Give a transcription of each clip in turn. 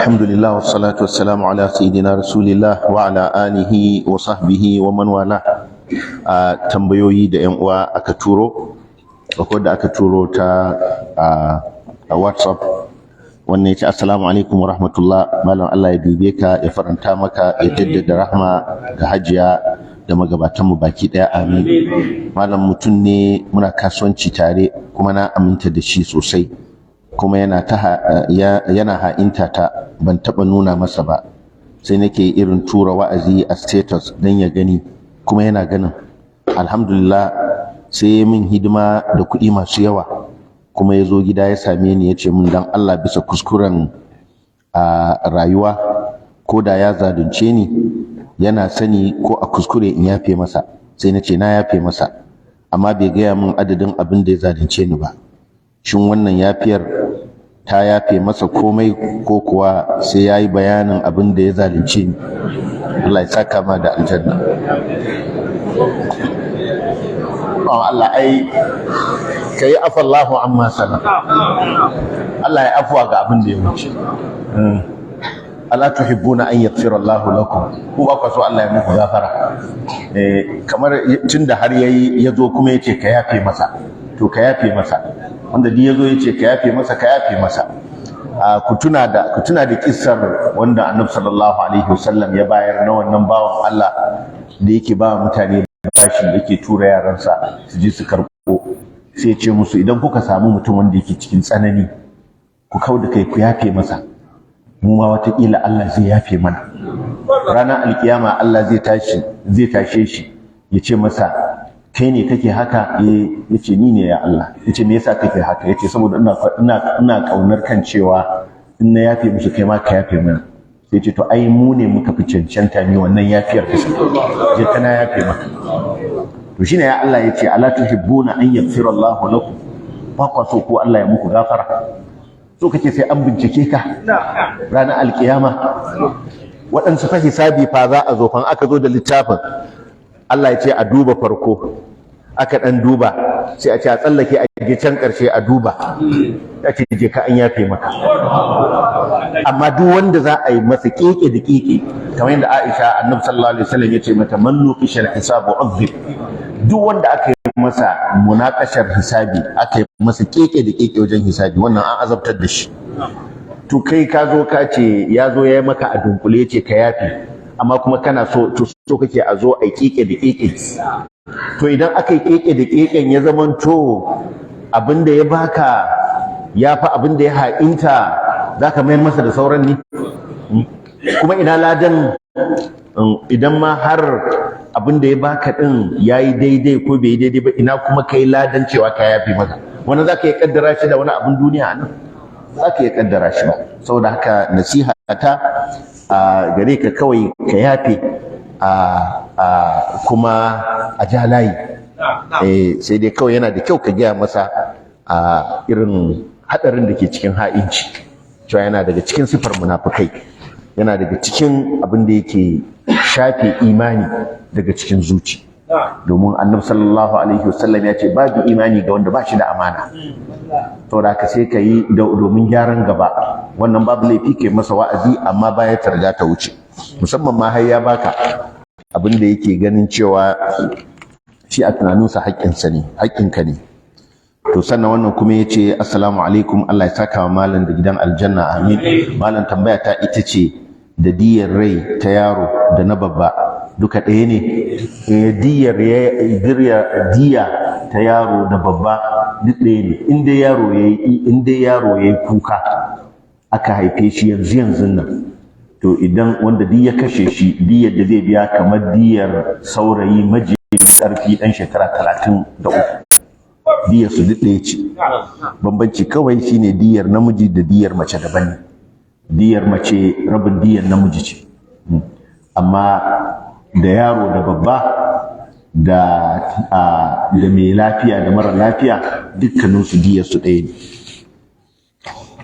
Alhamdulillah, wassalatu wassalamu ala sayyidina rasulillah wa ala alihi wa sahbihi wa man wala. A tambayoyi da yan uwa aka turo, akwai da aka turo ta a WhatsApp. Wannan yace: "Assalamu alaikum wa rahmatullah, malam. Allah ya dube ka, ya faranta maka, ya jaddada rahma ga hajiya da magabatan mu baki daya, amin. Malam, mutum ne muna kasuwanci tare, kuma na aminta da shi sosai, kuma yana ta yana ha'inta ta. Ban taba nuna masa ba, sai nake irin tura wa'azi a status don ya gani, kuma yana ganin. Alhamdulillah, sai ya min hidima da kuɗi masu yawa, kuma ya zo gida ya same ni, ya ce min dan Allah, bisa kuskuren a rayuwa, ko da ya zalunce ni yana sani ko a kuskure, in yafe masa. Sai na ce na yafe masa, amma bai gaya min adadin abin da ya zalunce ni ba. Shin wannan yafiyar ta yafe masa komai, ko kuwa sai ya yi bayanin abin da ya zalunce ni? Allah ya saka ma da aljanna." Oh, Allah, ai ka yi afallahu amma salaf. Allah ya afuwa ga abin da ya wuce. Ala tuhibbuna an yaghfira Allahu lakum? Ku ba ku so Allah ya muku gafara? Eh, kamar tunda har yayi yazo kuma yace ka yafe masa, to ka yafe masa. Wanda duk yazo yace ka yafe masa, ka yafe masa. Ku tuna da kissar wanda Annabi sallallahu alaihi wasallam ya bayar na wannan bawan Allah da yake ba mutane bashi, yake tura yaransa su je su karɓo. Sai ya ce musu, "Idan kuka samu mutum wanda yake cikin tsanani, ku kau da kai, ku yafe masa. Mu ma wataƙila Allah zai yafe mana. Ranar alkiyama Allah zai tashi, zai tashe shi, ya ce masa, 'Kai ne kake haka?' Eh, ya ce, 'Ni ne, ya Allah.' Ya ce, 'Me yasa kake haka?' Ya ce, 'Saboda ina kaunar kan cewa in na yafe musu, kai ma ka yafe mana.' Sai ce, 'To ai mu ne muka fi cancanta ni wannan yafiyar ka, je kana yafe maka.' To shine ya Allah ya ce, ala tuhibbuna an yaghfira Allahu lakum? Ba kwa so ko Allah ya muku gafara? So kake sai an bincike ka ranar alkiyama? Waɗansu fa hisabi fa za a zo fa, aka zo da littafin, Allah ya ce a duba farko, aka ɗan duba, sai a ce a tsallake, a je can ƙarshe a duba, ya ce, 'Je ka, an yafe maka.' Amma duk wanda za a yi masa keke da keke, kamar yadda Aisha, Annabi sallallahu alaihi wasallam ya ce mata, man nuqishal hisabu uzzib. Duk wanda aka yi masa munakashar hisabi, aka yi masa keke da keke wajen hisabi, wannan an azabtar da shi. To kai ka zo ka ce ya zo ya yi maka a dunkule, ya ce ka yafe, amma kuma kana so, to so kake a zo a yi keke da keke. To idan aka yi keke da keken, ya zamanto abin da ya baka ya fi abin da ya ha'inta, za ka mayar masa da sauran ne? Kuma ina ladan, idan ma har abin da ya baka din ya yi daidai ko bai yi daidai ba, ina kuma kai ladan cewa ka yafe masa? Wani za ka yi kaddara shi da wani abin duniya a nan? Za ka yi kaddara shi ba. Saboda haka nasiha ta a gare ka, kawai ka yafe, a kuma a ja layi. Sai dai kawai yana da kyau ka gaya masa a irin hadarin da ke cikin ha'inci, cewa yana daga cikin sifar munafukai, yana daga cikin abin da yake shafe imani daga cikin zuci, domin Annabi sallallahu alaihi wasallam ya ce babu imani ga wanda ba shi da amana. Saboda haka sai ka yi domin gyaran gaba. Wannan babu laifi kai masa wa'azi, amma baya ta riga ta wuce, musamman ma har ya baka abin da yake ganin cewa shi a tunaninsa haƙƙinsa ne, haƙƙinka ne. To sannan wannan kuma ya ce: "Assalamu alaikum, Allah ya saka wa malam da gidan aljanna, amin. Malam, tambaya ta ita ce, da diyar rai ta yaro da na babba duka ɗaya ne?" Eh, diyar diya ta yaro da babba duk ɗaya ne. In dai yaro yayi kuka, aka haife shi yanzu yanzu nan, to idan wanda duk ya kashe shi, diyar da zai biya kamar diyar saurayi maji ƙarfi ɗan shekara 33. Diyar su duk ɗaya ce. Bambanci kawai shine diyar namiji da diyar mace daban ne. Diyar mace rabin diyar namiji ce. Amma da yaro da babba, da mai lafiya da mara lafiya, dukkaninsu diyar su ɗaya ne.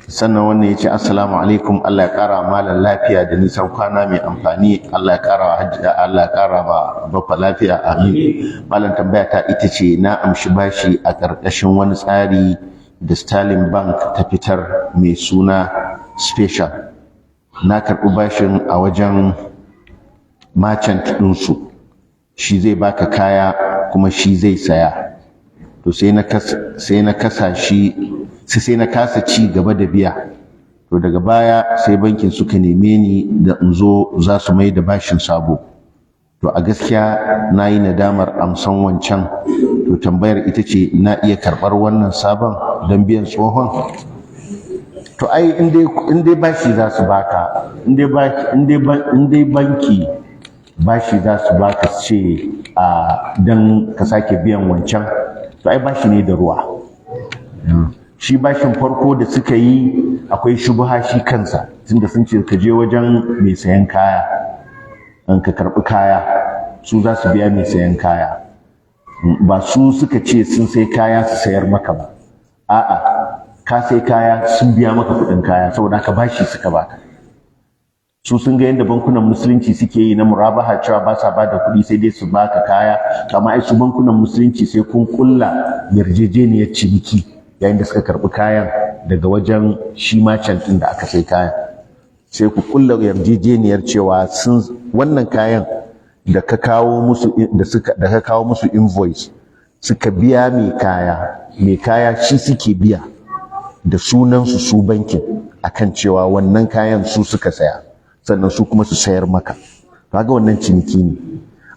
Sannan wannan ya ce: "Assalamu alaikum, Allah ya ƙara malam lafiya da nisan kwana mai amfani. Allah ya ƙara ma baffa lafiya, amin. Malam, tambaya ta ita ce, na amshi bashi a ƙarƙashin wani tsari da Sterling Bank ta fitar mai suna Special. Na karɓi bashin a wajen merchant ɗinsu, shi zai baka kaya kuma shi zai saya. To sai na kasa shi, sai na kasa ci gaba da biya. To daga baya sai bankin suka neme ni da in zo za su mai da bashin sabo. To a gaskiya na yi nadamar amsan wancan. To tambayar ita ce, na iya karɓar wannan sabon don biyan tsohon? To ai in dai bashi za su baka, in dai banki bashi za su baka su ce a don ka sake biyan wancan, to ai bashi ne da ruwa. Shi bashin farko da suka yi akwai shubha shi kansa, tunda sun ce ka je wajen mai sayan kaya in ka karɓi kaya, su za su biya mai sayan kaya. Ba su suka ce sun sai kaya su sayar maka ba, a'a, ka sai kaya sun biya maka kuɗin kaya. Saboda haka bashi suka baka. Su sun ga yadda bankunan Musulunci suke yi na murabaha, cewa ba sa bada kuɗi sai dai su baka kaya. Amma ai su bankunan Musulunci sai kun kulla yarjejeniyar ciniki yayin da suka karɓi kayan daga wajen shi merchant ɗin da aka sai kayan. Sai ku kulla yarjejeniyar cewa sun wannan kayan da ka kawo musu, da suka da ka kawo musu invoice, suka biya mai kaya, mai kaya shi suke biya da sunansu su bankin, akan cewa wannan kayan su suka saya, sannan su kuma su sayar maka. Kaga wannan ciniki ne.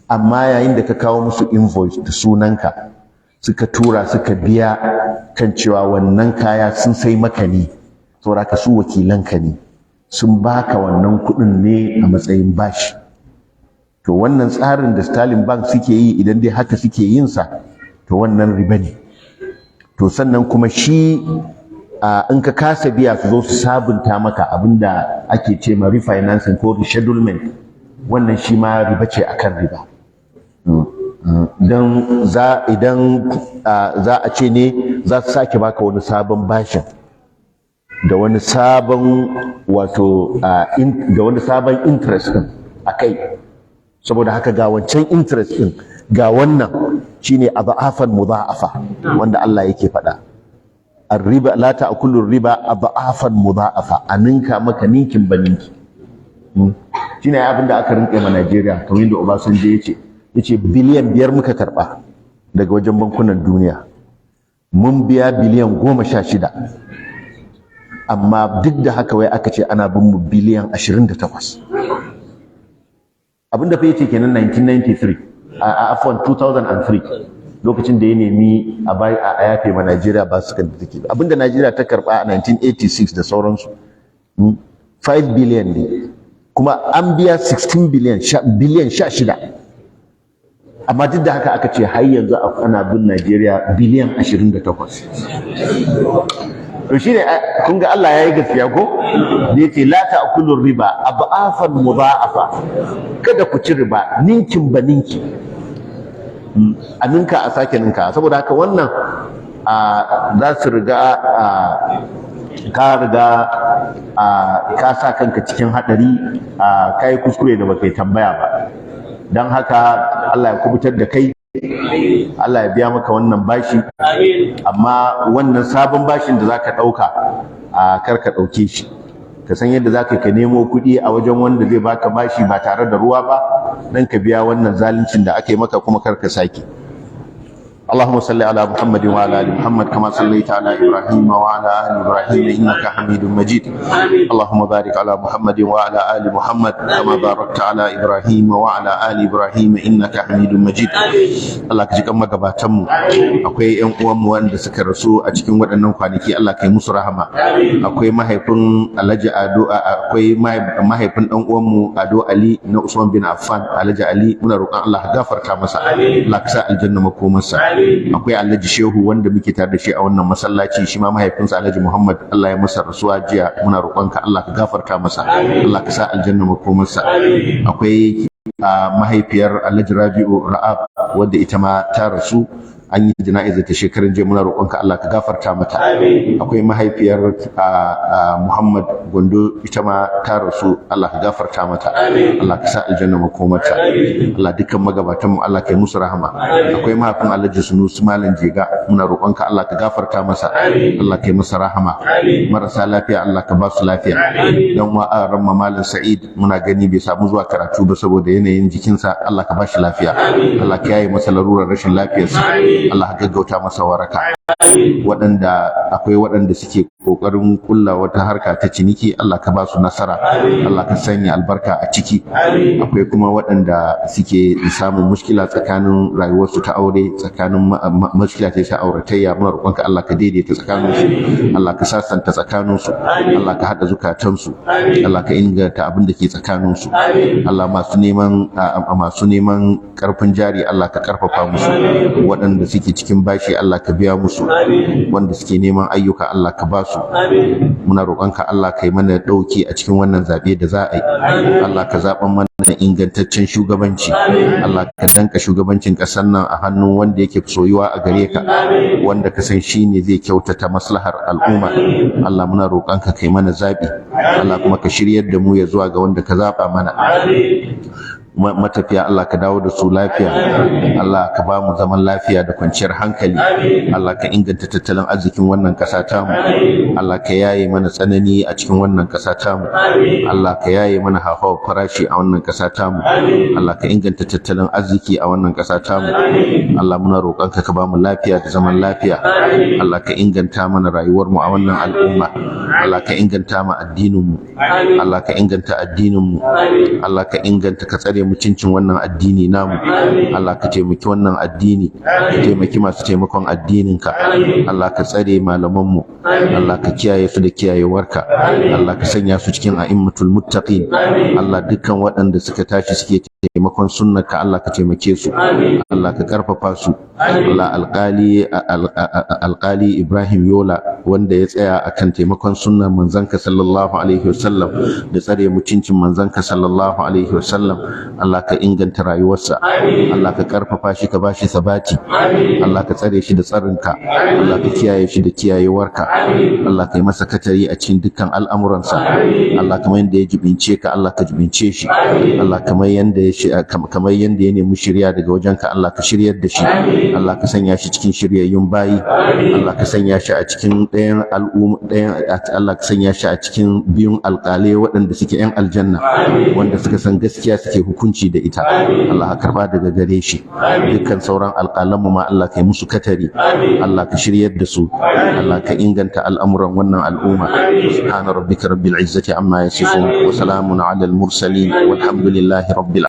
Amma yayin da ka kawo musu invoice da sunanka, suka tura suka biya kan cewa wannan kaya sun sai maka ne, saboda ka su wakilanka ne, sun baka wannan kuɗin ne a matsayin bashi. To wannan tsarin da Sterling Bank suke yi, idan dai haka suke yin sa, to wannan riba ne. To sannan kuma shi in ka kasa biya, su zo su sabunta maka, abinda ake ce ma refinancing ko reschedulement, wannan shi ma riba ce akan riba. Don za idan za a ce ne za su sake baka wani sabon bashin da wani sabon, wato da wani sabon interest din a kai. Saboda haka ga wancan interest din, ga wannan, shine أضعافا مضاعفة wanda Allah yake faɗa, الربا لا تأكلوا الربا أضعافا مضاعفة, a ninka maka ninkin ba ninki. Shine abin da aka rinƙe ma Najeriya, kamar yadda Obasanjo ya ce, yace biliyan 5 muka karɓa daga wajen bankunan duniya, mun biya biliyan 16, amma duk da haka wai aka ce ana bin mu biliyan 28. Abinda fa yace kenan 1993, a afwan, 2003, lokacin da ya nemi a bai a yafe ma Najeriya ba su kan da take. Abinda Najeriya ta karba a 1986 da sauransu 5 billion ne, kuma an biya 16 billion, biliyan 16, amma duk da haka aka ce har yanzu ana bin Najeriya biliyan 28. To shine kun ga Allah ya yi gaskiya ko da yace لا تأكلوا الربا أضعافا مضاعفة, kada ku ci riba ninkin ba ninki, a ninka a sake ninka. Saboda haka wannan za su riga ka riga ka sa kanka cikin hadari, ka yi kuskure da baka yi tambaya ba. Don haka Allah ya kubutar da kai, Allah ya biya maka wannan bashi. Amma wannan sabon bashin da zaka ɗauka, a kar ka ɗauke shi. Ka san yadda zaka ka nemo kuɗi a wajen wanda zai baka bashi ba tare da ruwa ba, dan ka biya wannan zaluncin da aka yi maka, kuma kar ka sake. اللهم صل على محمد وعلى ال محمد كما صليت على ابراهيم وعلى ال ابراهيم انك حميد مجيد. اللهم بارك على محمد وعلى ال محمد كما باركت على ابراهيم وعلى ال ابراهيم انك حميد مجيد. Allah ka ji kan magabatan mu. Akwai yan uwan mu wanda suka rasu a cikin waɗannan kwanaki, Allah ka yi musu rahama. Akwai mahaifin Alhaji Ado, akwai mahaifin dan uwan mu Ado Ali na Usman bin Affan, Alhaji Ali, muna roƙon Allah ka gafarta masa, Allah ka sa aljanna makomarsa. Akwai Alhaji Shehu wanda muke tare da shi a wannan masallaci, shi ma mahaifinsa Alhaji Muhammad Allah ya masa rasuwa jiya, muna roƙonka Allah ka gafarta masa, Allah ka sa aljanna makomarsa. Akwai mahaifiyar Alhaji Rabi'u Ra'ab wadda ita ma ta rasu. An yi jana'izar ta shekaran jiya. Muna roƙonka, Allah, ka gafarta mata. Akwai mahaifiyar Muhammad Gondo, ita ma ta rasu. Allah ka gafarta mata, Allah ka sa aljanna makomarta. Allah, dukkan magabatan mu, Allah ka yi musu rahama. Akwai mahaifin Alhaji Sunusi Malam Jega. Muna roƙonka, Allah, ka gafarta masa, Allah ka yi masa rahama. Marasa lafiya, Allah ka ba su lafiya. Dan wa ramma Malam Sa'id, muna gani bai samu zuwa karatu ba saboda yanayin jikinsa. Allah ka ba shi lafiya, Allah ka yaye masa larurar rashin lafiyarsa, Allah ka gaggauta masa waraka. Waɗanda akwai waɗanda suke ƙoƙarin kulla wata harka ta ciniki, Allah ka ba su nasara, Allah ka sanya albarka a ciki. Akwai kuma waɗanda suke samun mushkila tsakanin rayuwarsu ta aure, tsakanin mushkila ta auratayya. Muna roƙonka, Allah, ka daidaita tsakaninsu, Allah ka sasanta tsakaninsu, Allah ka haɗa zukatansu, Allah ka inganta abin da ke tsakaninsu. Allah, masu neman ƙarfin jari, Allah ka ƙarfafa musu. Waɗanda suke cikin bashi, Allah ka biya musu. Wanda suke neman ayyuka, Allah ka ba su. Muna roƙonka, Allah, ka yi mana ɗauki a cikin wannan zaɓe da za a yi. Allah, ka zaɓan mana ingantaccen shugabanci. Allah, ka danka shugabancin ƙasar nan a hannun wanda yake soyuwa a gare ka, wanda ka san shi ne zai kyautata maslahar al'umma. Allah, muna roƙonka kai mana zaɓi. Allah, kuma ka shiryar da mu ya zuwa ga wanda ka zaɓa mana. Matafiya, Allah ka dawo da su lafiya. Allah ka ba mu zaman lafiya da kwanciyar hankali. Allah ka inganta tattalin arzikin wannan ƙasa tamu. Allah ka yaye mana tsanani a cikin wannan ƙasa tamu. Allah ka yaye mana hauhawar farashi a wannan ƙasa tamu. Allah ka inganta tattalin arziki a wannan ƙasa tamu. Allah, muna roƙonka ka ba mu lafiya da zaman lafiya. Allah ka inganta mana rayuwar mu a wannan al'umma. Allah ka inganta mu addinin mu. Allah ka inganta addinin mu. Allah ka inganta, ka tsare mutuncin wannan addini namu. Allah ka taimaki wannan addini, ka taimaki masu taimakon addininka. Allah ka tsare malamanmu, Allah ka kiyaye su da kiyayewarka. Allah ka sanya su cikin a'immatul muttaqin. Allah, dukkan waɗanda suka tashi suke taimakon sunnarka, Allah ka taimake su, Allah ka karfafa su. Allah, alƙali Ibrahim Yola, wanda ya tsaya akan taimakon sunnar manzanka sallallahu alaihi wasallam da tsare mutuncin manzanka sallallahu alaihi wasallam, Allah ka inganta rayuwarsa. Allah ka karfafa shi, ka bashi sabati. Allah ka tsare shi da tsarinka. Allah ka kiyaye shi da kiyayewarka. Allah ka yi masa katari a cikin dukkan al'amuransa. Allah, kamar yadda ya jibince ka, Allah ka jibince shi. Allah, kamar yadda ya nemi shirya daga wajenka, Allah ka shiryar da shi. Allah ka sanya shi cikin shiryayyun bayi. Allah ka sanya shi a cikin ɗayan al'umma ɗayan. Allah ka sanya shi a cikin biyun alƙalai waɗanda suke 'yan aljanna, wanda suka san gaskiya suke hukunci da ita. Allah ka karba daga gare shi. Dukkan sauran alƙalanmu ma, Allah ka yi musu katari, Allah ka shiryar da su. Allah ka inganta al'amuran wannan al'umma. Subhana rabbika rabbil izzati amma yasifun wa salamun ala al mursalin, walhamdulillahi rabbil